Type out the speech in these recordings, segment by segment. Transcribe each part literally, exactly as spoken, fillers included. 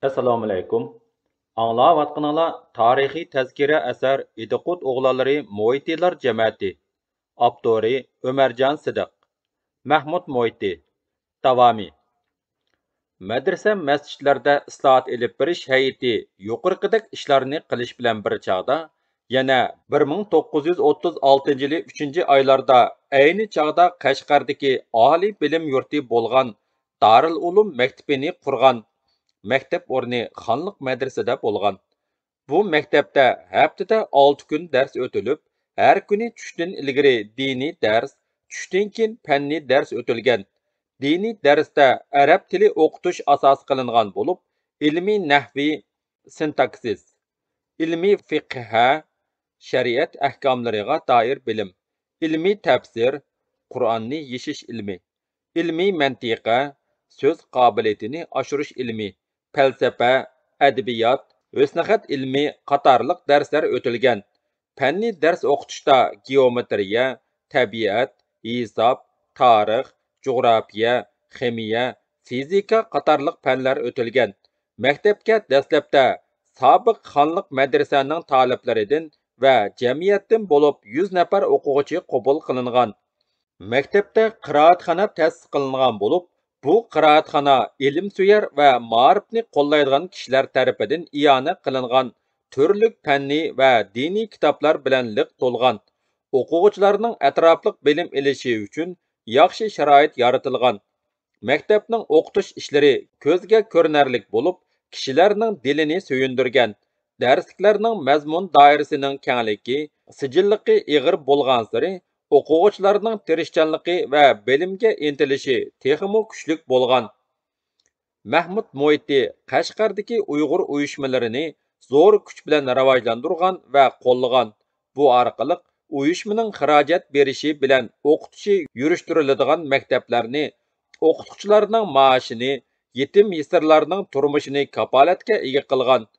ئەسسالامۇئەلەيكۇم. ئاڭلاۋاتقىنىڭلار تارىخىي تەزكىرە ئەسەر ئىدىقۇت ئوغلانلىرى مۇھىتىلار جەمەتى. ئاپتورى ئۆمەرجان سىدىق. مەھمۇد مۇھىتى. داۋامى. مەدرىسە مەسچىتلەردە ئىسلاھات ئېلىپ بېرىش ھەيئىتى يۇقىرىقىدەك ئىشلارنى قىلىش بىلەن بىر چاغدا، يەنە بىر مىڭ توققۇز يۈز ئوتتۇز ئالتىنچى يىلى ئۈچىنچى ئايلاردا ئەينى چاغدا قەشقەردىكى ئالىي بىلىم يۇرتى بولغان دارىلئۇلۇم مەكتىپىنى قۇرغان. مەكتەپ ئورنى خانلىق مەدرىسىدە بولغان. بۇ مەكتەپتە ھەپتىدە ئالتە كۈن دەرس ئۆتۈلۈپ، ھەر كۈنى چۈشتىن ئىلگىرى دىنىي دەرس، چۈشتىن كېيىن پەننىي دەرس ئۆتۈلگەن. دىنىي دەرستە ئەرەب تىلى ئوقۇتۇش ئاساس قىلىنغان بولۇپ، ئىلمىي نەھۋى، سىنتاكسىس، ئىلمىي فىقھە، شەرىئەت ئەھكاملىرىغا دائىر بىلىم، ئىلمىي تەپسىر، قۇرئاننى يېشىش ئىلمى، ئىلمىي مەنتىقە، سۆز قابىلىيىتىنى ئاشۇرۇش ئىلمى، پەلسەپە، ئەدەبىيات، ھۆسنىخەت ئىلمى قاتارلىق دەرسلەر ئۆتۈلگەن. پەننىي دەرس ئوقۇتۇشتا گېئومېترىيە، تەبىئەت، ھېساب، تارىخ، جۇغراپىيە، خىمىيە، فىزىكا قاتارلىق پەنلەر ئۆتۈلگەن. مەكتەپكە دەسلەپتە سابىق خانلىق مەدرىسەنىڭ تالىپلىرىدىن ۋە جەمئىيەتتىن بولۇپ يۈز نەپەر ئوقۇغۇچى قوبۇل قىلىنغان. مەكتەپتە قىرائەتخانا تەسىس قىلىنغان بولۇپ، بۇ قىرائەتخانا ئىلىمسۆيەر ۋە مائارىپنى قوللايدىغان كىشىلەر تەرىپىدىن ئىئانە قىلىنغان تۈرلۈك پەننىي ۋە دىنىي كىتابلار بىلەن لىق تولغان. ئوقۇغۇچىلارنىڭ ئەتراپلىق بىلىم ئېلىشى ئۈچۈن ياخشى شارائىت يارىتىلغان. مەكتەپنىڭ ئوقۇتۇش ئىشلىرى كۆزگە كۆرۈنەرلىك بولۇپ، كىشىلەرنىڭ دىلىنى سۆيۈندۈرگەن. دەرسلىكلەرنىڭ مەزمۇن دائىرىسىنىڭ كەڭلىكى، سىجىللىقى ئېغىر بولغانسېرى، ئوقۇغۇچىلارنىڭ تىرىشچانلىقى ۋە بىلىمگە ئىنتىلىشى تېخىمۇ كۈچلۈك بولغان. مەھمۇد مۇھىتى قەشقەردىكى ئۇيغۇر ئۇيۇشمىلىرىنى زور كۈچ بىلەن راۋاجلاندۇرغان ۋە قوللىغان. بۇ ئارقىلىق ئۇيۇشمىنىڭ خىراجەت بېرىشى بىلەن ئوقۇتۇشى يۈرۈشتۈرۈلىدىغان مەكتەپلەرنى، ئوقۇتقۇچىلارنىڭ مائاشىنى، يېتىم يېسىرلارنىڭ تۇرمۇشىنى كاپالەتكە ئىگە قىلغان.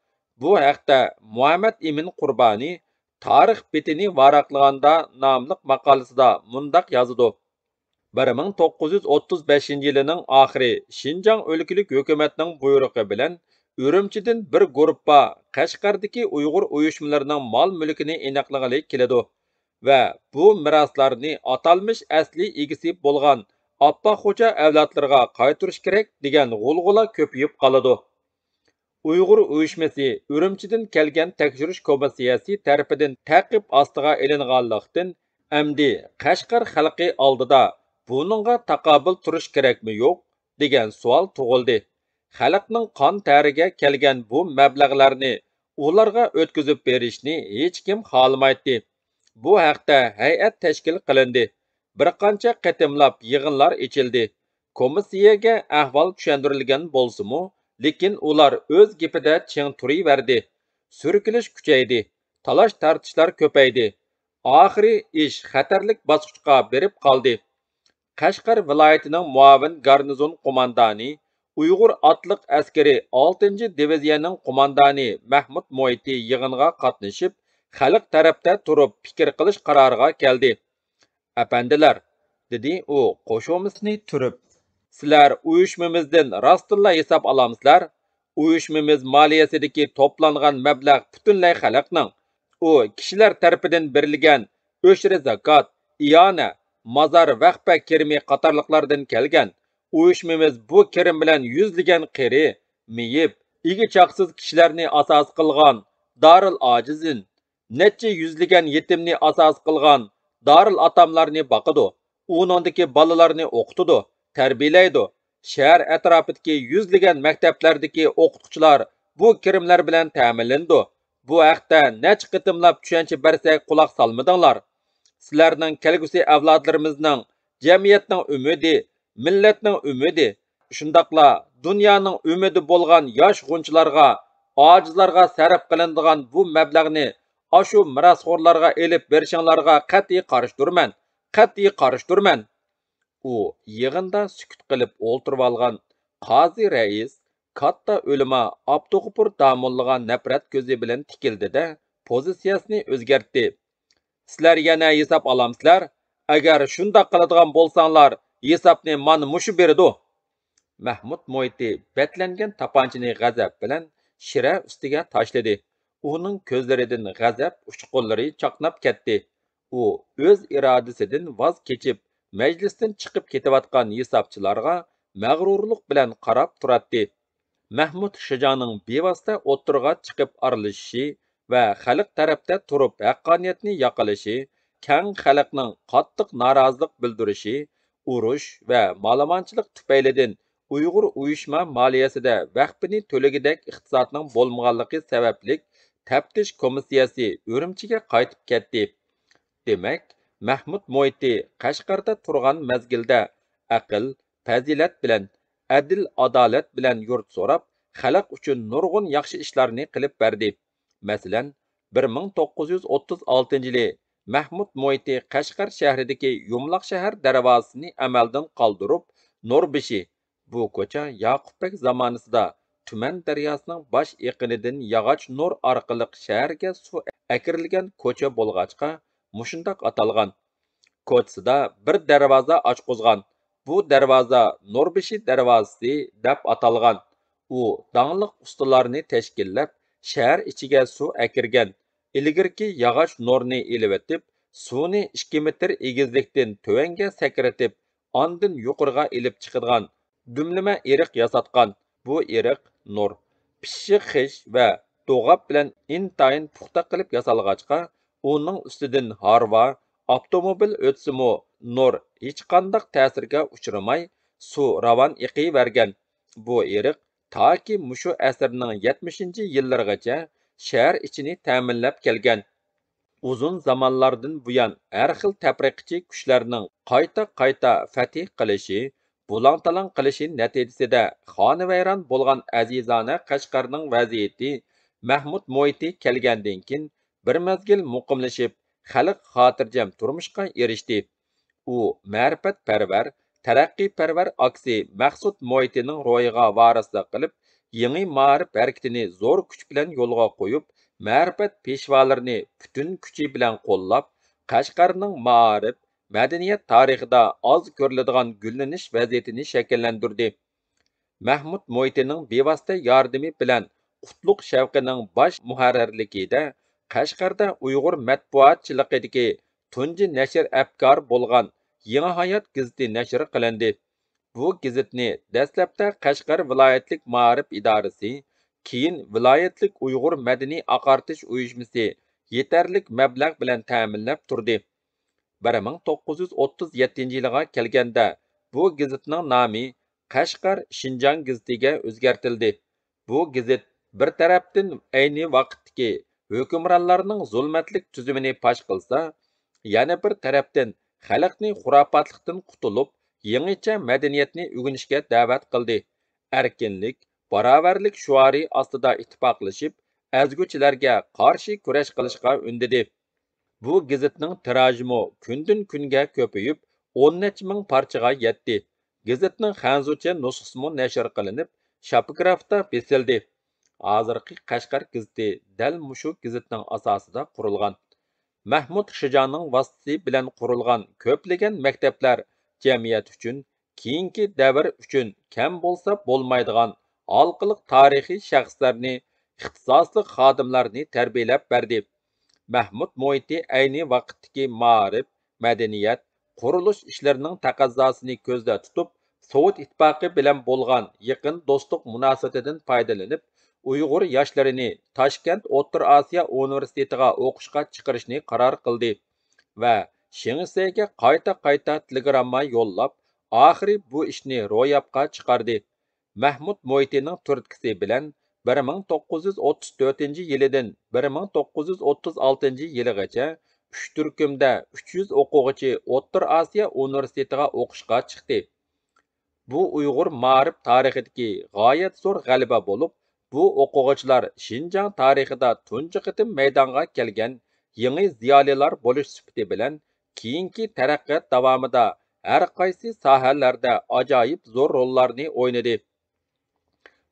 بۇ ھەقتە مۇھەممەد ئىمىن قۇربانى تارىخ بېتىنى ۋاراقلىغاندا ناملىق ماقالىسىدا مۇنداق يازىدۇ: بىر مىڭ توققۇز يۈز ئوتتۇز بەشىنچى يىلىنىڭ ئاخىرى شىنجاڭ ئۆلكىلىك ھۆكۈمەتنىڭ بۇيرۇقى بىلەن ئۈرۈمچىدىن بىر گۇرۇپپا قەشقەردىكى ئۇيغۇر ئۇيۇشمىلىرىنىڭ مال-مۈلكىنى ئېنىقلىغىلى كېلىدۇ ۋە بۇ مىراسلارنى ئاتالمىش ئەسلىي ئىگىسى بولغان ئاپپاق خوجا ئەۋلادلىرىغا قايتۇرۇش كېرەك دېگەن غۇلغۇلا كۆپىيىپ قالىدۇ. ئۇيغۇر ئۇيۇشمىسى ئۈرۈمچىدىن كەلگەن تەكشۈرۈش كومىسسىيەسى تەرىپىدىن تەقىب ئاستىغا ئېلىنغانلىقتىن، ئەمدى قەشقەر خەلقى ئالدىدا بۇنىڭغا تاقابىل تۇرۇش كېرەكمۇ يوق دېگەن سوئال تۇغۇلدى. خەلقنىڭ قان تەرىگە كەلگەن بۇ مەبلەغلەرنى ئۇلارغا ئۆتكۈزۈپ بېرىشنى ھېچكىم خالىمايتتى. بۇ ھەقتە ھەيئەت تەشكىل قىلىندى. بىر قانچە قېتىملاپ يىغىنلار ئېچىلدى. كومىسسىيەگە ئەھۋال چۈشەندۈرۈلگەن بولسىمۇ، لېكىن ئۇلار ئۆز گېپىدە چىڭ تۇرۇۋەردى. سۈركىلىش كۈچەيدى، تالاش-تارتىشلار كۆپەيدى. ئاخىرى ئىش خەتەرلىك باسقۇچقا بېرىپ قالدى. قەشقەر ۋىلايىتىنىڭ مۇئاۋىن گارنىزون قوماندانى، ئۇيغۇر ئاتلىق ئەسكىرى ئالتىنچى دىۋىزىيەنىڭ قوماندانى مەھمۇت مۇھىتى يىغىنغا قاتنىشىپ، خەلق تەرەپتە تۇرۇپ پىكىر قىلىش قارارىغا كەلدى. ئەپەندىلەر، دېدى ئۇ قوشۇمىسىنى تۈرۈپ، سىلەر ئۇيۇشمىمىزدىن راستتىنلا ھېساب ئالامسىلەر؟ ئۇيۇشمىمىز مالىيەسىدىكى توپلانغان مەبلەغ پۈتۈنلەي خەلقنىڭ. ئۇ كىشىلەر تەرىپىدىن بېرىلگەن ئۆشرە زاكات، ئىئانە، مازار ۋەخپە كىرىمى قاتارلىقلاردىن كەلگەن. ئۇيۇشمىمىز بۇ كىرىم بىلەن يۈزلىگەن قېرى، مېيىپ، ئىگە-چاقىسىز كىشىلەرنى ئاساس قىلغان دارىل ئاجىزىن، نەچچە يۈزلىگەن يېتىمنى ئاساس قىلغان دارىل ئاتاملارنى باقىدۇ، ئۇنىڭدىكى بالىلارنى ئوقۇتىدۇ، تەربىيەلەيدۇ. شەھەر ئەتراپىدىكى يۈزلىگەن مەكتەپلەردىكى ئوقۇتقۇچىلار بۇ كىرىملەر بىلەن تەمىنلىنىدۇ. بۇ ھەقتە نەچچە قېتىملاپ چۈشەنچە بەرسەك قۇلاق سالمىدىڭلار. سىلەرنىڭ كەلگۈسى ئەۋلادلىرىمىزنىڭ، جەمئىيەتنىڭ ئۈمىدى، مىللەتنىڭ ئۈمىدى، شۇنداقلا دۇنيانىڭ ئۈمىدى بولغان ياش غۇنچىلارغا، ئاجىزلارغا سەرپ قىلىنىدىغان بۇ مەبلەغنى ئاشۇ مىراسخورلارغا ئېلىپ بېرىشىڭلارغا قەتئىي قارشى تۇرىمەن، قەتئىي قارشى تۇرىمەن. ئۇ يىغىندا سۈكۈت قىلىپ ئولتۇرۇۋالغان قازى رەئىس، كاتتا ئۆلىما ئابدۇغوپۇر داموللىغا نەپرەت كۆزى بىلەن تىكىلدى-دە، پوزىتسىيەسىنى ئۆزگەرتتى. سىلەر يەنە ھېساب ئالامسىلەر؟ ئەگەر شۇنداق قىلىدىغان بولساڭلار، ھېسابنى مانا مۇشۇ بېرىدۇ. مەھمۇد موھىتى بەتلەنگەن تاپانچىنى غەزەپ بىلەن شىرە ئۈستىگە تاشلىدى. ئۇنىڭ كۆزلىرىدىن غەزەپ ئۇچقۇنلىرى چاقناپ كەتتى. ئۇ ئۆز ئىرادىسىدىن ۋاز كېچىپ، مەجلىستىن چىقىپ كېتىۋاتقان ھېسابچىلارغا مەغرۇرلۇق بىلەن قاراپ تۇراتتى. مەھمۇد شىجاڭنىڭ بىۋاسىتە ئوتتۇرىغا چىقىپ ئارىلىشىشى ۋە خەلق تەرەپتە تۇرۇپ ھەققانىيەتنى ياقىلىشى، كەڭ خەلقنىڭ قاتتىق نارازىلىق بىلدۈرۈشى، ئۇرۇش ۋە مالىمانچىلىق تۈپەيلىدىن ئۇيغۇر ئۇيۇشما مالىيەسىدە ۋەخپىنى تۆلىگۈدەك ئىقتىسادنىڭ بولمىغانلىقى سەۋەبلىك تەپتىش كومىسسىيەسى ئۈرۈمچىگە قايتىپ كەتتى. دېمەك، مەھمۇد موھىتى قەشقەردە تۇرغان مەزگىلدە ئەقىل، پەزىلەت بىلەن، ئەدىل-ئادالەت بىلەن يۇرت سوراپ، خەلق ئۈچۈن نۇرغۇن ياخشى ئىشلارنى قىلىپ بەردى. مەسىلەن، بىر مىڭ توققۇز يۈز ئوتتۇز ئالتىنچى يىلى مەھمۇد موھىتى قەشقەر شەھىرىدىكى يۇمىلاق شەھەر دەرۋازىسىنى ئەمەلدىن قالدۇرۇپ، نۇربېشى، بۇ كوچا ياقۇپ بەگ زامانىسىدا تۈمەن دەرياسىنىڭ باش ئېقىنىدىن ياغاچ نۇر ئارقىلىق شەھەرگە سۇ ئەكىرىلگەن كوچا بولغاچقا، مۇشۇنداق ئاتالغان. كوچىسىدا بىر دەرۋازا ئاچقۇزغان. بۇ دەرۋازا نۇربېشى دەرۋازىسى دەپ ئاتالغان. ئۇ داڭلىق ئۇستىلارنى تەشكىللەپ، شەھەر ئىچىگە سۇ ئەكىرگەن. ئىلگىرىكى ياغاچ نۇرنى ئېلىۋېتىپ، سۇنى ئىككى مېتىر ئېگىزلىكتىن تۆۋەنگە سەكرىتىپ، ئاندىن يۇقىرىغا ئېلىپ چىقىدىغان دۈملىمە ئېرىق ياساتقان. بۇ ئېرىق نۇر، پىششىق خىش ۋە دوغاپ بىلەن ئىنتايىن پۇختا قىلىپ ياسالغاچقا، ئۇنىڭ ئۈستىدىن ھارۋا، ئاپتوموبىل ئۆتسىمۇ، نۇر ھېچقانداق تەسىرگە ئۇچرىماي، سۇ راۋان ئېقىۋەرگەن. بۇ ئېرىق تاكى مۇشۇ ئەسىرنىڭ يەتمىشىنچى يىللىرىغىچە شەھەر ئىچىنى تەمىنلەپ كەلگەن. ئۇزۇن زامانلاردىن بۇيان ھەر خىل تەپرىقىچى كۈچلەرنىڭ قايتا-قايتا فەتھى قىلىشى، بۇلاڭ-تالاڭ قىلىشى نەتىجىسىدە خانىۋەيران بولغان ئەزىزانە قەشقەرنىڭ ۋەزىيىتى مەھمۇد موھىتى كەلگەندىن كېيىن بىر مەزگىل مۇقىملىشىپ، خەلق خاتىرجەم تۇرمۇشقا ئېرىشتى. ئۇ مەرىپەتپەرۋەر، تەرەققىيپەرۋەر ئاكىسى مەخسۇت موھىتىنىڭ روھىغا ۋارىسلىق قىلىپ، يېڭى مائارىپ ھەرىكىتىنى زور كۈچ بىلەن يولغا قويۇپ، مەرىپەت پېشۋالىرىنى پۈتۈن كۈچى بىلەن قوللاپ، قەشقەرنىڭ مائارىپ، مەدەنىيەت تارىخىدا ئاز كۆرۈلىدىغان گۈللىنىش ۋەزىيىتىنى شەكىللەندۈردى. مەھمۇد موھىتىنىڭ بىۋاسىتە ياردىمى بىلەن قۇتلۇق شەۋقىنىڭ باش مۇھەررىرلىكىدە قەشقەردە ئۇيغۇر مەتبۇئاتچىلىقىدىكى تۇنجى نەشر ئەپكارى بولغان يېڭى ھايات گېزىتى نەشر قىلىندى. بۇ گېزىتنى دەسلەپتە قەشقەر ۋىلايەتلىك مائارىپ ئىدارىسى، كېيىن ۋىلايەتلىك ئۇيغۇر مەدەنىي ئاقارتىش ئۇيۇشمىسى يېتەرلىك مەبلەغ بىلەن تەمىنلەپ تۇردى. بىر مىڭ توققۇز يۈز ئوتتۇز يەتتىنچى يىلىغا كەلگەندە، بۇ گېزىتنىڭ نامى قەشقەر شىنجاڭ گېزىتىگە ئۆزگەرتىلدى. بۇ گېزىت بىر تەرەپتىن ئەينى ۋاقىتتىكى ھۆكۈمرانلارنىڭ زۇلمەتلىك تۈزۈمىنى پاش قىلسا، يەنە بىر تەرەپتىن خەلقنى خۇراپاتلىقتىن قۇتۇلۇپ، يېڭىچە مەدەنىيەتنى ئۆگىنىشكە دەۋەت قىلدى. ئەركىنلىك، باراۋەرلىك شوئارى ئاستىدا ئىتتىپاقلىشىپ، ئەزگۈچىلەرگە قارشى كۈرەش قىلىشقا ئۈندىدى. بۇ گېزىتنىڭ تىراژىمۇ كۈندىن-كۈنگە كۆپىيىپ، ئون نەچچە مىڭ پارچىغا يەتتى. گېزىتنىڭ خەنزۇچە نۇسخىسىمۇ نەشر قىلىنىپ، شاپىگرافتا بېسىلدى. ھازىرقى قەشقەر گېزىتى دەل مۇشۇ گېزىتنىڭ ئاساسىدا قۇرۇلغان. مەھمۇد شىجاڭنىڭ ۋاسىتىسى بىلەن قۇرۇلغان كۆپلىگەن مەكتەپلەر جەمئىيەت ئۈچۈن، كېيىنكى دەۋر ئۈچۈن كەم بولسا بولمايدىغان ھالقىلىق تارىخىي شەخسلەرنى، ئىختىساسلىق خادىملارنى تەربىيەلەپ بەردى. مەھمۇد موھىتى ئەينى ۋاقىتتىكى مائارىپ، مەدەنىيەت، قۇرۇلۇش ئىشلىرىنىڭ تەقەززاسىنى كۆزدە تۇتۇپ، سوۋېت ئىتتىپاقى بىلەن بولغان يېقىن دوستلۇق مۇناسىۋىتىدىن پايدىلىنىپ، ئۇيغۇر ياشلىرىنى تاشكەنت ئوتتۇرا ئاسىيا ئۇنىۋېرسىتېتىغا ئوقۇشقا چىقىرىشنى قارار قىلدى ۋە شىڭسەيگە قايتا-قايتا تېلېگرامما يوللاپ، ئاخىرى بۇ ئىشنى روياپقا چىقاردى. مەھمۇد موھىتىنىڭ تۈرتكىسى بىلەن بىر مىڭ توققۇز يۈز ئوتتۇز تۆتىنچى يىلىدىن بىر مىڭ توققۇز يۈز ئوتتۇز ئالتىنچى يىلىغىچە ئۈچ تۈركۈمدە ئۈچ يۈز ئوقۇغۇچى ئوتتۇرا ئاسىيا ئۇنىۋېرسىتېتىغا ئوقۇشقا چىقتى. بۇ ئۇيغۇر مائارىپ تارىخىدىكى غايەت زور غەلىبە بولۇپ، بۇ ئوقۇغۇچىلار شىنجاڭ تارىخىدا تۇنجى قېتىم مەيدانغا كەلگەن يېڭى زىيالىيلار بولۇش سۈپىتى بىلەن، كېيىنكى تەرەققىيات داۋامىدا ھەر قايسى ساھەلەردە ئاجايىپ زور روللارنى ئوينىدى.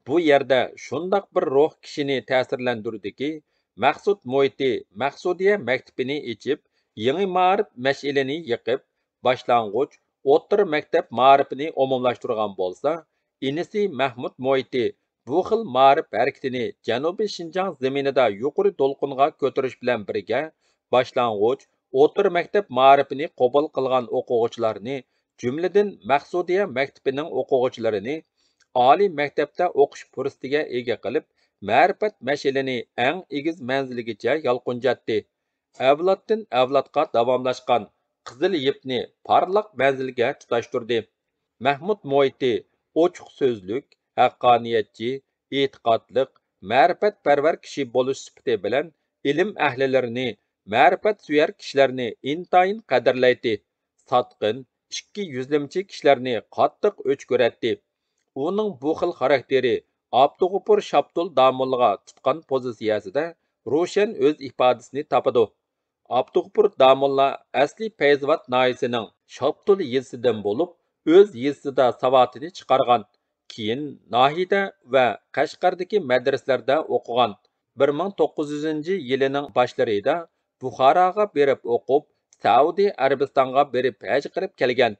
بۇ يەردە شۇنداق بىر روھ كىشىنى تەسىرلەندۈردىكى، مەخسۇت موھىتى مەخسۇدىيە مەكتىپىنى ئېچىپ، يېڭى مائارىپ مەشئىلىنى يېقىپ، باشلانغۇچ، ئوتتۇرا مەكتەپ مائارىپىنى ئومۇملاشتۇرغان بولسا، ئىنىسى مەھمۇد موھىتى بۇ خىل مائارىپ ھەرىكىتىنى جەنۇبىي شىنجاڭ زېمىنىدا يۇقىرى دولقۇنغا كۆتۈرۈش بىلەن بىرگە، باشلانغۇچ، ئوتتۇرا مەكتەپ مائارىپىنى قوبۇل قىلغان ئوقۇغۇچىلارنى، جۈملىدىن مەخسۇدىيە مەكتىپىنىڭ ئوقۇغۇچىلىرىنى ئالىي مەكتەپتە ئوقۇش پۇرسىتىگە ئىگە قىلىپ، مەرىپەت مەشئىلىنى ئەڭ ئېگىز مەنزىلگىچە يالقۇنجاتتى. ئەۋلادتىن ئەۋلادقا داۋاملاشقان قىزىل يىپنى پارلاق مەنزىلگە تۇتاشتۇردى. مەھمۇد موھىتى ئوچۇق سۆزلۈك، ھەققانىيەتچى، ئېتىقادلىق، مەرىپەتپەرۋەر كىشى بولۇش سۈپىتى بىلەن ئىلىم ئەھلىلىرىنى، مەرىپەتسۆيەر كىشىلەرنى ئىنتايىن قەدىرلەيتتى. ساتقىن، ئىككى يۈزلىمىچى كىشىلەرنى قاتتىق ئۆچ كۆرەتتى. ئۇنىڭ بۇ خىل خاراكتېرى ئابدۇغوپۇر شاپتۇل داموللىغا تۇتقان پوزىتسىيەسىدە روشەن ئۆز ئىپادىسىنى تاپىدۇ. ئابدۇغوپۇر داموللا ئەسلى پەيزىۋات ناھىيىسىنىڭ شاپتۇل يېزىسىدىن بولۇپ، ئۆز يېزىسىدا ساۋاتىنى چىقارغان. كېيىن ناھىيىدە ۋە قەشقەردىكى مەدرىسىلەردە ئوقۇغان. بىر مىڭ توققۇز يۈزىنچى يىلىنىڭ باشلىرىدا بۇخاراغا بېرىپ ئوقۇپ، سەئۇدى ئەرەبىستانغا بېرىپ ھەج قىلىپ كەلگەن.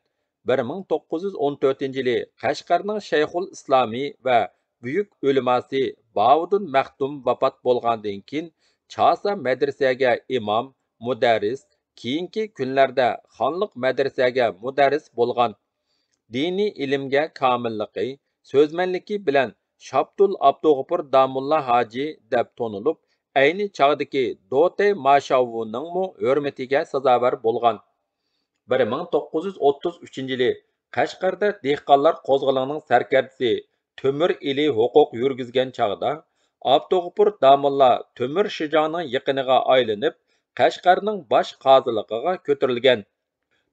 بىر مىڭ توققۇز يۈز ئون تۆتىنچى يىلى قەشقەرنىڭ شەيخۇل ئىسلامى ۋە بۈيۈك ئۆلىماسى باۋۇدۇن مەختۇم ۋاپات بولغاندىن كېيىن، چاسا مەدرىسەگە ئىمام، مۇدەررىس، كېيىنكى كۈنلەردە خانلىق مەدرىسەگە مۇدەررىس بولغان. دىنىي ئىلىمگە كامىللىقى، سۆزمەنلىكى بىلەن شاپتۇل ئابدۇغوپۇر داموللا ھاجى دەپ تونۇلۇپ، ئەينى چاغدىكى دوتەي ماشاۋۇنىڭمۇ ھۆرمىتىگە سازاۋەر بولغان. بىر مىڭ توققۇز يۈز ئوتتۇز ئۈچىنچى يىلى قەشقەردە دېھقانلار قوزغىلىڭىنىڭ سەركەردىسى تۆمۈر ئېلى ھوقۇق يۈرگۈزگەن چاغدا، ئابدۇغوپۇر داموللا تۆمۈر شىجاڭنىڭ يېقىنىغا ئايلىنىپ، قەشقەرنىڭ باش قازىلىقىغا كۆتۈرۈلگەن.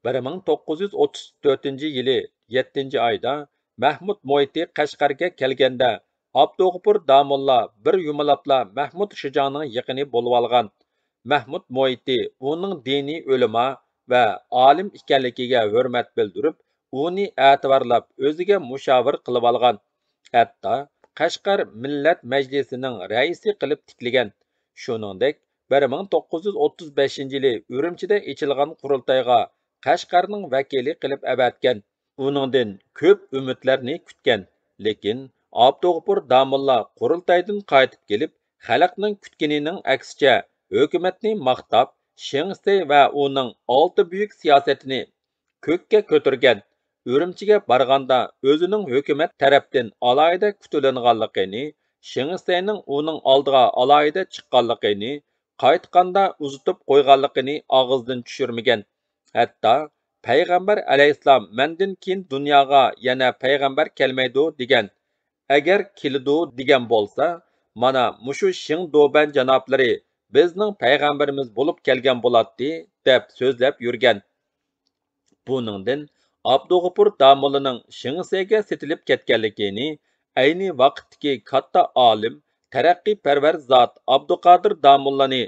بىر مىڭ توققۇز يۈز ئوتتۇز تۆتىنچى يىلى يەتتىنچى ئايدا مەھمۇد موھىتى قەشقەرگە كەلگەندە، ئابدۇغوپۇر داموللا بىر يۇمىلاپلا مەھمۇد شىجاڭنىڭ يېقىنى بولۇۋالغان. مەھمۇد موھىتى ئۇنىڭ دىنىي ئۆلىما ۋە ئالىم ئىكەنلىكىگە ھۆرمەت بىلدۈرۈپ، ئۇنى ئەتىۋارلاپ ئۆزىگە مۇشاۋىر قىلىۋالغان. ھەتتا قەشقەر مىللەت مەجلىسىنىڭ رەئىسى قىلىپ تىكلىگەن. شۇنىڭدەك، بىر مىڭ توققۇز يۈز ئوتتۇز بەشىنچى يىلى ئۈرۈمچىدە ئېچىلغان قۇرۇلتايغا قەشقەرنىڭ ۋەكىلى قىلىپ ئەۋەتكەن. ئۇنىڭدىن كۆپ ئۈمىدلەرنى كۈتكەن. لېكىن ئابدۇغوپۇر داموللا قۇرۇلتايدىن قايتىپ كېلىپ، خەلقنىڭ كۈتكىنىنىڭ ئەكسىچە، ھۆكۈمەتنى ماختاپ، شېڭ شىسەي ۋە ئۇنىڭ ئالتە بۈيۈك سىياسىتىنى كۆككە كۆتۈرگەن. ئۈرۈمچىگە بارغاندا ئۆزىنىڭ ھۆكۈمەت تەرەپتىن ئالاھىدە كۈتۈلۈنغانلىقىنى، شېڭ شىسەينىڭ ئۇنىڭ ئالدىغا ئالاھىدە چىققانلىقىنى، قايتقاندا ئۇزىتىپ قويغانلىقىنى ئاغزىدىن چۈشۈرمىگەن. ھەتتا پەيغەمبەر ئەلەيھىسسالام مەندىن كېيىن دۇنياغا يەنە پەيغەمبەر كەلمەيدۇ دېگەن. ئەگەر كېلىدۇ دېگەن بولسا، مانا مۇشۇ شېڭ دۇبەن جانابلىرى بىزنىڭ پەيغەمبىرىمىز بولۇپ كەلگەن بولاتتى، دەپ سۆزلەپ يۈرگەن. بۇنىڭدىن ئابدۇغوپۇر داموللىنىڭ شېڭ شىسەيگە سېتىلىپ كەتكەنلىكىنى، ئەينى ۋاقىتتىكى كاتتا ئالىم، تەرەققىيپەرۋەر زات ئابدۇقادىر داموللانى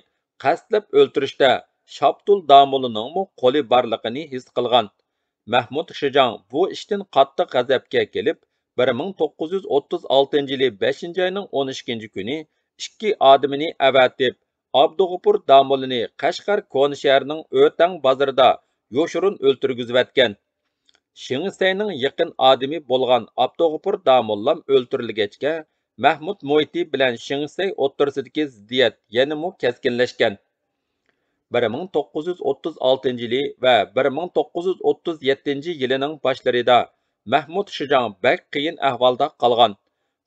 قەستلەپ ئۆلتۈرۈشتە شاپتۇل داموللىنىڭمۇ قولى بارلىقىنى ھېس قىلغان. مەھمۇد شىجاڭ بۇ ئىشتىن قاتتىق غەزەپكە كېلىپ، بىر مىڭ توققۇز يۈز ئوتتۇز ئالتىنچى يىلى بەشىنچى ئاينىڭ ئون ئىككىنچى كۈنى ئىككى ئادىمىنى ئەۋەتىپ، ئابدۇغوپۇر داموللىنى قەشقەر كونا شەھىرىنىڭ ئۆتەڭ بازىرىدا يوشۇرۇن ئۆلتۈرگۈزۈۋەتكەن. شېڭ شىسەينىڭ يېقىن ئادىمى بولغان ئابدۇغوپۇر داموللام ئۆلتۈرۈلگەچكە، مەھمۇد موھىتى بىلەن شېڭ شىسەي ئوتتۇرىسىدىكى زىددىيەت يەنىمۇ كەسكىنلەشكەن. بىر مىڭ توققۇز يۈز ئوتتۇز ئالتىنچى يىلى ۋە بىر مىڭ توققۇز يۈز ئوتتۇز يەتتىنچى يىلىنىڭ باشلىرىدا مەھمۇد شىجاڭ بەك قىيىن ئەھۋالدا قالغان.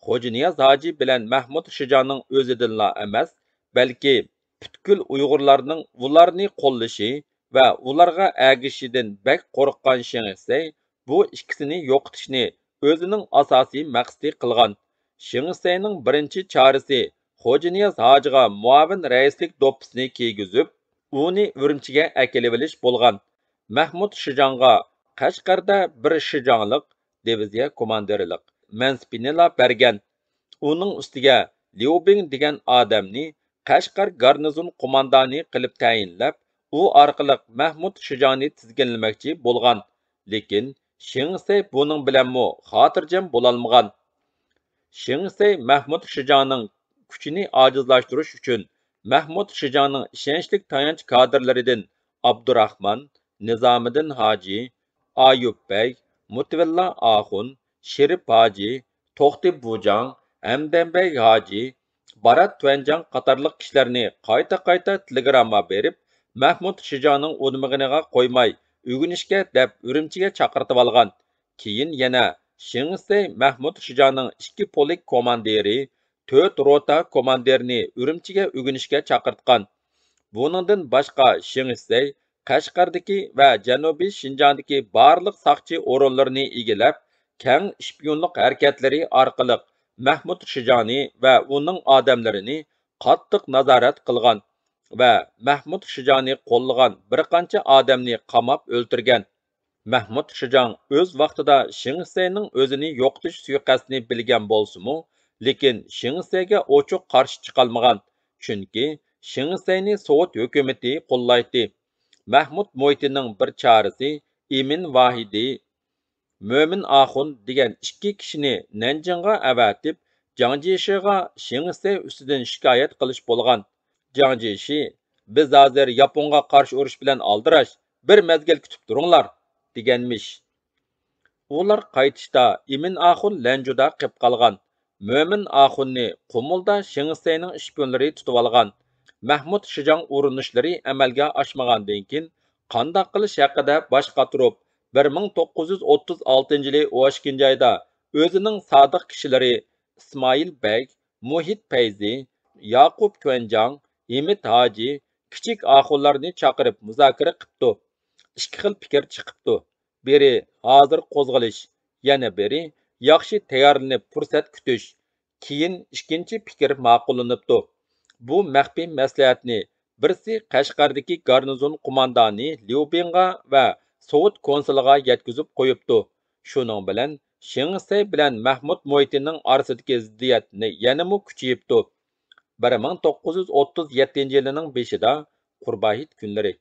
خوجانىياز ھاجى بىلەن مەھمۇد شىجاڭنىڭ ئۆزىدىنلا ئەمەس، بەلكى پۈتكۈل ئۇيغۇرلارنىڭ ئۇلارنى قوللىشى ۋە ئۇلارغا ئەگىشىشىدىن بەك قورققان شېڭ شىسەي بۇ ئىككىسىنى يوقىتىشنى ئۆزىنىڭ ئاساسىي مەقسىتى قىلغان. شېڭ شىسەينىڭ بىرىنچى چارىسى خوجانىياز ھاجىغا مۇئاۋىن رەئىسلىك دوپپىسىنى كىيگۈزۈپ، ئۇنى ئۈرۈمچىگە ئەكېلىۋېلىش بولغان. مەھمۇد شىجاڭغا قەشقەردە بىر شىجاڭلىق، دىۋىزىيە كوماندىرلىق مەنسىپىنىلا بەرگەن. ئۇنىڭ ئۈستىگە ليۇ بىڭ دېگەن ئادەمنى قەشقەر گارنىزون قوماندانى قىلىپ تەيىنلەپ، ئۇ ئارقىلىق مەھمۇد شىجاڭنى تىزگىنلىمەكچى بولغان. لېكىن شېڭ شىسەي بۇنىڭ بىلەنمۇ خاتىرجەم بولالمىغان. شېڭ شىسەي مەھمۇد شىجاڭنىڭ كۈچىنى ئاجىزلاشتۇرۇش ئۈچۈن، مەھمۇد شىجاڭنىڭ ئىشەنچلىك تايانچ كادىرلىرىدىن ئابدۇراخمان، نىزامىدىن ھاجى، ئايۇپ بەگ، مۇتىۋىللا ئاخۇن، شېرىپ ھاجى، توختى بۇجاڭ، ھەمدەم بەگ ھاجى، بارات تۈەنجاڭ قاتارلىق كىشىلەرنى قايتا-قايتا تېلېگرامما بېرىپ، مەھمۇد شىجاڭنىڭ ئۇنىمىغىنىغا قويماي، ئۆگىنىشكە دەپ ئۈرۈمچىگە چاقىرتىۋالغان. كېيىن يەنە شېڭ شىسەي مەھمۇد شىجاڭنىڭ ئىككى پولك كوماندىرى، تۆت روتا كوماندىرىنى ئۈرۈمچىگە ئۆگىنىشكە چاقىرتقان. بۇنىڭدىن باشقا، شېڭ شىسەي قەشقەردىكى ۋە جەنۇبىي شىنجاڭدىكى بارلىق ساقچى ئورۇنلىرىنى ئىگىلەپ، كەڭ شپىيونلۇق ھەرىكەتلىرى ئارقىلىق مەھمۇد شىجاڭنى ۋە ئۇنىڭ ئادەملىرىنى قاتتىق نازارەت قىلغان ۋە مەھمۇد شىجاڭنى قوللىغان بىر قانچە ئادەمنى قاماپ ئۆلتۈرگەن. مەھمۇد شىجاڭ ئۆز ۋاقتىدا شېڭ شىسەينىڭ ئۆزىنى يوقىتىش سۇيىقەستىنى بىلگەن بولسىمۇ، لېكىن شېڭ شىسەيگە ئوچۇق قارشى چىقالمىغان، چۈنكى شېڭ شىسەينى سوۋېت ھۆكۈمىتى قوللايتتى. مەھمۇد مۇھىتىنىڭ بىر چارىسى ئىمىن ۋاھىدى، مۆمىن ئاخۇن دېگەن ئىككى كىشىنى نەنجىڭغا ئەۋەتىپ، جاڭ جيېشىغا شېڭ شىسەي ئۈستىدىن شىكايەت قىلىش بولغان. جاڭ جيېشى، «بىز ھازىر ياپونغا قارشى ئۇرۇش بىلەن ئالدىراش، بىر مەزگىل كۈتۈپ تۇرۇڭلار» دېگەنمىش. ئۇلار قايتىشتا ئىمىن ئاخۇن لەنجۇدا قېپ قالغان. مۆمىن ئاخۇننى قۇمۇلدا شېڭ شىسەينىڭ شپىيونلىرى تۇتۇۋالغان. مەھمۇد شىجاڭ ئۇرۇنۇشلىرى ئەمەلگە ئاشمىغاندىن كېيىن، قانداق قىلىش ھەققىدە باش قاتۇرۇپ، بىر مىڭ توققۇز يۈز ئوتتۇز ئالتىنچى يىلى ئون ئىككىنچى ئايدا ئۆزىنىڭ سادىق كىشىلىرى ئىسمائىل بەگ، مۇھىت پەيزى، ياقۇپ تۈەنجاڭ، ھىمىت ھاجى، كىچىك ئاخۇنلارنى چاقىرىپ مۇزاكىرە قىپتۇ. ئىككى خىل پىكىر چىقىپتۇ. بىرى ھازىر قوزغىلىش، يەنە بىرى ياخشى تەييارلىنىپ پۇرسەت كۈتۈش. كېيىن ئىككىنچى پىكىر ماقۇللىنىپتۇ. بۇ مەخپىي مەسلىھەتنى بىرسى قەشقەردىكى گارنىزون قوماندانى ليۇ بىڭغا ۋە سوۋېت كونسۇلىغا يەتكۈزۈپ قويۇپتۇ. شۇنىڭ بىلەن شېڭ شىسەي بىلەن مەھمۇد مۇھىتىنىڭ ئارىسىدىكى زىددىيەت يەنىمۇ كۈچىيىپتۇ. بىر مىڭ توققۇز يۈز ئوتتۇز يەتتىنچى يىلىنىڭ بېشىدا، قۇربان ھېيت كۈنلىرى،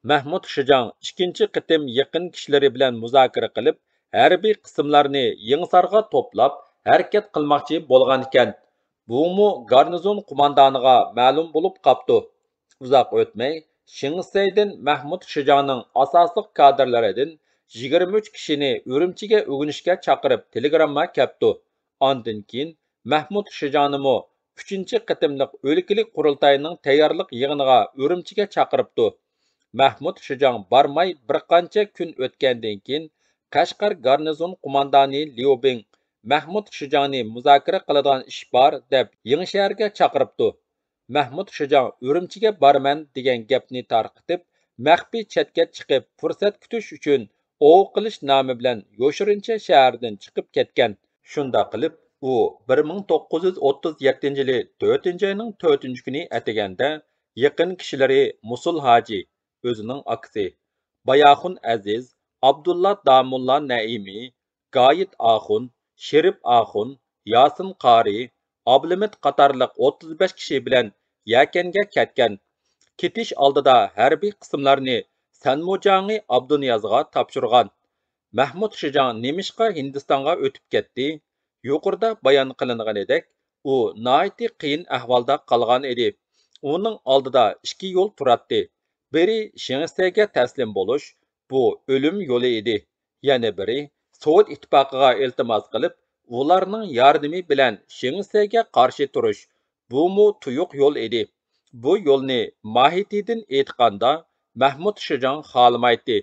مەھمۇد شىجاڭ ئىككىنچى قېتىم يېقىن كىشىلىرى بىلەن مۇزاكىرە قىلىپ، ھەربىي قىسىملارنى يېڭىسارغا توپلاپ، ھەرىكەت قىلماقچى بولغانىكەن. بۇمۇ گارنىزون قوماندانىغا مەلۇم بولۇپ قاپتۇ. ئۇزاق ئۆتمەي، شېڭ شىسەيدىن مەھمۇد شىجاڭنىڭ ئاساسلىق كادىرلىرىدىن يىگىرمە ئۈچ كىشىنى ئۈرۈمچىگە ئۆگىنىشكە چاقىرىپ تېلېگرامما كەپتۇ. ئاندىن كېيىن مەھمۇد شىجاڭنىمۇ ئۈچىنچى قېتىملىق ئۆلكىلىك قۇرۇلتاينىڭ تەييارلىق يىغىنىغا ئۈرۈمچىگە چاقىرىپتۇ. مەھمۇد شىجاڭ بارماي بىر قانچە كۈن ئۆتكەندىن كېيىن، قەشقەر گارنىزون قوماندانى ليۇ بىڭ مەھمۇد شىجاڭنى مۇزاكىرە قىلىدىغان ئىش بار دەپ يېڭىشەھەرگە چاقىرىپتۇ. مەھمۇد شىجاڭ ئۈرۈمچىگە بارىمەن دېگەن گەپنى تارقىتىپ، مەخپىي چەتكە چىقىپ پۇرسەت كۈتۈش ئۈچۈن ئوۋ قىلىش نامى بىلەن يوشۇرۇنچە شەھەردىن چىقىپ كەتكەن. شۇنداق قىلىپ، ئۇ بىر مىڭ توققۇز يۈز ئوتتۇز يەتتىنچى يىلى تۆتىنچى ئاينىڭ تۆتىنچى كۈنى ئەتىگەندە يېقىن كىشىلىرى مۇسۇل ھاجى، ئۆزىنىڭ ئاكىسى، باياخۇن ئەزىز، ئابدۇللا داموللا نەئىمى، گايىت ئاخۇن، شېرىپ ئاخۇن، ياسىن قارى، ئابلىمىت قاتارلىق ئوتتۇز بەش كىشى بىلەن يەكەنگە كەتكەن. كېتىش ئالدىدا ھەربىي قىسىملارنى سەنمۇجاڭى ئابدۇنىيازغا تاپشۇرغان. مەھمۇد شىجاڭ نېمىشقا ھىندىستانغا ئۆتۈپ كەتتى؟ يۇقىرىدا بايان قىلىنغىنىدەك، ئۇ ناھايىتى قىيىن ئەھۋالدا قالغان ئىدى. ئۇنىڭ ئالدىدا ئىككى يول تۇراتتى. بىرى شېڭ شىسەيگە تەسلىم بولۇش، بۇ ئۆلۈم يولى ئىدى. يەنە بىرى سوۋېت ئىتتىپاقىغا ئىلتىماس قىلىپ، ئۇلارنىڭ ياردىمى بىلەن شېڭ شىسەيگە قارشى تۇرۇش، بۇمۇ تۇيۇق يول ئىدى. بۇ يولنى ماھىيىتىدىن ئېيتقاندا، مەھمۇد شىجاڭ خالىمايتتى.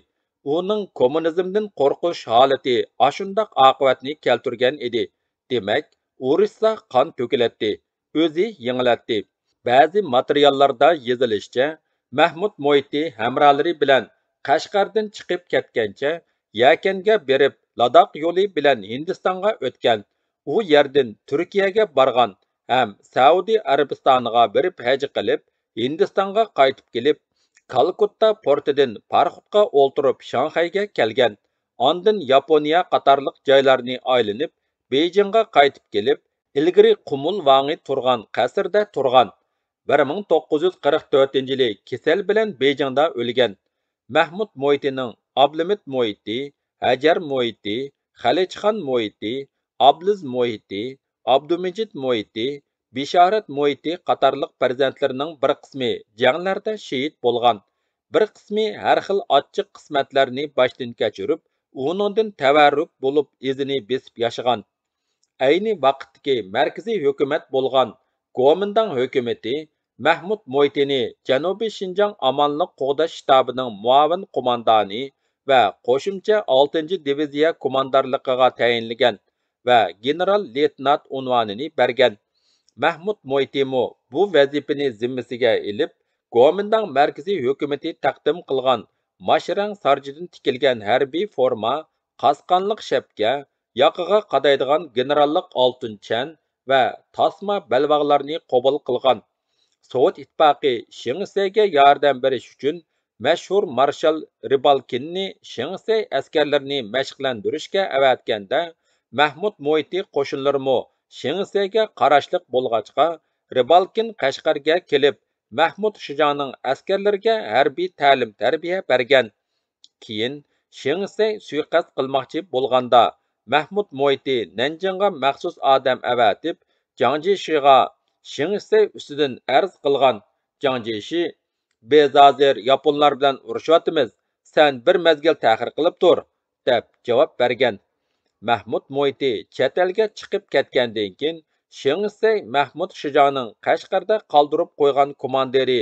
ئۇنىڭ كوممۇنىزمدىن قورقۇش ھالىتى ئاشۇنداق ئاقىۋەتنى كەلتۈرگەن ئىدى. دېمەك، ئۇرۇشسا قان تۆكۈلەتتى، ئۆزى يېڭىلەتتى. بەزى ماتېرىياللاردا يېزىلىشىچە، مەھمۇد مۇھىتى ھەمراھلىرى بىلەن قەشقەردىن چىقىپ كەتكەنچە، يەكەنگە بېرىپ، لاداخ يولى بىلەن ھىندىستانغا ئۆتكەن. ئۇ يەردىن تۈركىيەگە بارغان ھەم سەئۇدى ئەرەبىستانىغا بېرىپ ھەج قىلىپ، ھىندىستانغا قايتىپ كېلىپ، كالكۇتتا پورتىدىن پاراخوتقا ئولتۇرۇپ شاڭخەيگە كەلگەن. ئاندىن ياپونىيە قاتارلىق جايلارنى ئايلىنىپ، بېيجىڭغا قايتىپ كېلىپ، ئىلگىرى قۇمۇل ۋاڭى تۇرغان قەسىردە تۇرغان. بىر مىڭ توققۇز يۈز قىرىق تۆتىنچى يىلى كېسەل بىلەن بېيجىڭدا ئۆلگەن. مەھمۇد مۇھىتىنىڭ ئابلىمىت مۇھىتى، ھەجەر مۇھىتى، خەلىچخان مۇھىتى، ئابلىز مۇھىتى، ئابدۇمىجىت مۇھىتى، بېشارەت مۇھىتى قاتارلىق پەرزەنتلىرىنىڭ بىر قىسمى جەڭلەردە شېھىت بولغان. بىر قىسمى ھەر خىل ئاچچىق قىسمەتلەرنى باشتىن كەچۈرۈپ، ئۇنىڭدىن تەۋەررۈك بولۇپ ئىزىنى بېسىپ ياشىغان. ئەينى ۋاقىتتىكى مەركىزىي ھۆكۈمەت بولغان گومىنداڭ ھۆكۈمىتى مەھمۇد مويتىنى جەنۇبىي شىنجاڭ ئامانلىق قوغداش شتابىنىڭ مۇئاۋىن قوماندانى ۋە قوشۇمچە ئالتىنچى دىۋىزىيە كوماندىرلىقىغا تەيىنلىگەن ۋە گېنېرال لېيتېنانت ئۇنۋانىنى بەرگەن. مەھمۇد مويتىمۇ بۇ ۋەزىپىنى زىممىسىگە ئېلىپ، گومىنداڭ مەركىزىي ھۆكۈمىتى تەقدىم قىلغان ماش رەڭ سارجىدىن تىكىلگەن ھەربىي فورما، قاسقانلىق شەپكە، ياقىغا قادايدىغان گېنېراللىق ئالتۇن چەن ۋە تاسما بەلباغلارنى قوبۇل قىلغان. سوۋېت ئىتتىپاقى شېڭ سەيگە ياردەم بېرىش ئۈچۈن مەشھۇر مارشال رىبالكىننى شېڭ سەي ئەسكەرلىرىنى مەشىقلەندۈرۈشكە ئەۋەتكەندە، مەھمۇد مويتى قوشۇنلىرىمۇ شېڭ سەيگە قاراشلىق بولغاچقا، رىبالكىن قەشقەرگە كېلىپ، مەھمۇد شىجاڭنىڭ ئەسكەرلىرىگە ھەربىي تەلىم-تەربىيە بەرگەن. كېيىن شېڭ سەي سۇيىقەست قىلماقچى بولغاندا، مەھمۇد مويتى نەنجىڭغا مەخسۇس ئادەم ئەۋەتىپ، جاڭ جيېشىغا شېڭ سەي ئۈستىدىن ئەرز قىلغان. جاڭ جيېشى، «بىز ھازىر ياپونلار بىلەن ئۇرۇشۇۋاتىمىز، سەن بىر مەزگىل تەخىر قىلىپ تۇر» دەپ جاۋاب بەرگەن. مەھمۇد مويتى چەت ئەلگە چىقىپ كەتكەندىن كېيىن، شېڭ سەي مەھمۇد شىجاڭنىڭ قەشقەردە قالدۇرۇپ قويغان كوماندىرى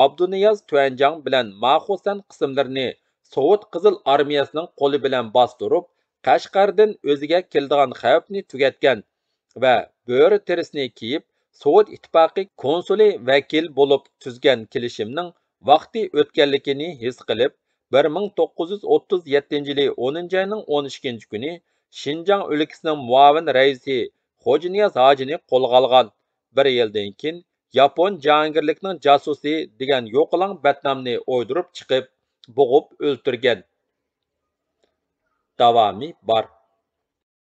ئابدۇنىياز تۈەنجاڭ بىلەن ماخۇسەن قىسىملىرىنى سوۋېت قىزىل ئارمىيەسىنىڭ قولى بىلەن باستۇرۇپ، قەشقەردىن ئۆزىگە كېلىدىغان خەۋپنى تۈگەتكەن ۋە بۆرە تېرىسىنى كىيىپ، سوۋېت ئىتتىپاقى كونسۇلى ۋەكىل بولۇپ تۈزگەن كېلىشىمنىڭ ۋاقتى ئۆتكەنلىكىنى ھېس قىلىپ، بىر مىڭ توققۇز يۈز ئوتتۇز يەتتىنچى يىلى ئونىنچى ئاينىڭ ئون ئىككىنچى كۈنى شىنجاڭ ئۆلكىسىنىڭ مۇئاۋىن رەئىسى خوجانىياز ھاجىنى قولغا ئالغان. بىر يىلدىن كېيىن ياپون جاھانگىرلىكىنىڭ جاسۇسى دېگەن يوقىلاڭ بەتنامنى ئويدۇرۇپ چىقىپ، بوغۇپ ئۆلتۈرگەن. داۋامى بار.